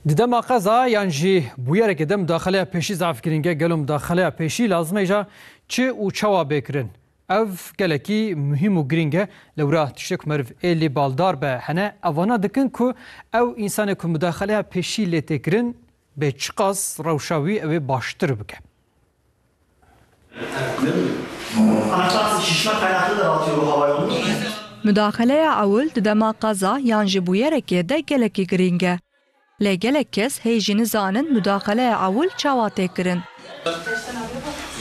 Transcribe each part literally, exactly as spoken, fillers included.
Di dema qeza yan jî bûyerekê de mudaxeleya pêşî zaf girîng e. Gelo mudaxeleya pêşî lazim e îja çi û çawa bê kirin? Ev gelekî muhîm û girîng e. Lewra tiştê ku meriv êlî baldar be hene, evana dikin ku ew însanê ku mudaxeleya pêşî lê tê kirin bê çiqas rewşa wî ew ê baştir bike. Anahtar sıkışma kaynaklı daraltıyor bu hava yolunu. Mudaxeleya ewil di dema qeza yan jî bûyerekê de gelekî girîng e. Lê gelek kes hê jî nizanin mudaxeleya ewil çawa tê kirin.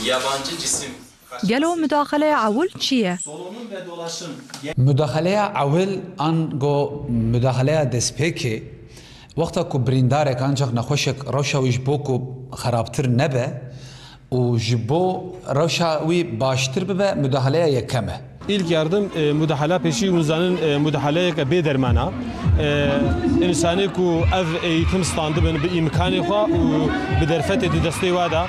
Yabancı cisim Gelo mudaxeleya ewil çi ye? Mudaxeleya ewil ango mudaxeleya destpêkê, wexta ku birîndarek ancax nexweşek rewşa wî ji bo ku xerabtir nebe û ji bo rewşa wî baştir bibe, mudaxeleya yekem e. İlk yardım e, müdahale peşî hûn zanin e, müdahaleyeke bê dermana. E, însanê ku ev eğitim standibin bi îmkanê xwe û bi derfetê di destê we de.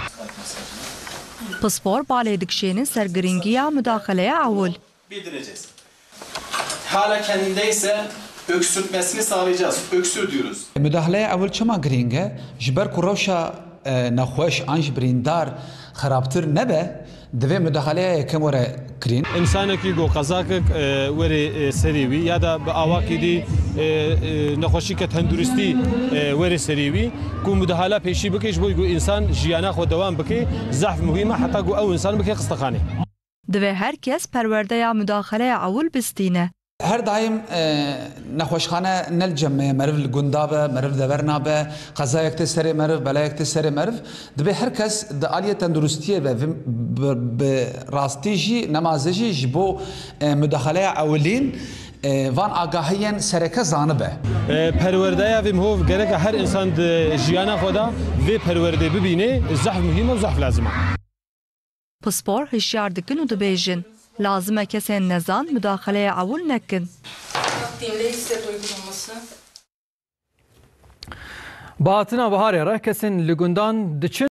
Pispor balê dikişêne ser girîngiya mudaxeleya ewil. Bildireceğiz. Hala kendindeyse öksürtmesini sağlayacağız. Öksür diyoruz. Mudaxeleya ewil çima girîng e? Ji ber ku rewşa e, nexweş an jî birîndar xerabtir nebe, divê mudaxeleya yekem were kirîn. Însanekî ku qeza kir e, werê e, serê wî ya da bi awakî dî e, e, nexweşîke tenduristî e, werê serê wî ku mudahala pêşî bike ji bo ku însan jiyana xwe dewam bike, zehf muhîm e heta ku ew însan bike xistexanê. Divê her kes perwerdeya mudaxeleya ewil bistîne. Her daim e, nexweşxane ne li cem me ye, meriv li gunda be, meriv dever nabe, qezayek tê serê meriv, belayek tê serê meriv. Divê her kes di aliyê tenduristiyê be, vim- bi, bi rastî jî, nema zê jî ji bo e, mudaxeleya ewilîn e, van agahiyên sereke zanibe. E, Perwerdeya vê mihov gereke her însan di jiyana xwe de vê perwerdê bibîne, zehf muhîm e û zehf lazim e. Pispor hişyar dikin û dibêjin, lazim e kesên nezan mudaxeleya ewil nekin. Bi hatina biharê re kesên li gundan diçin.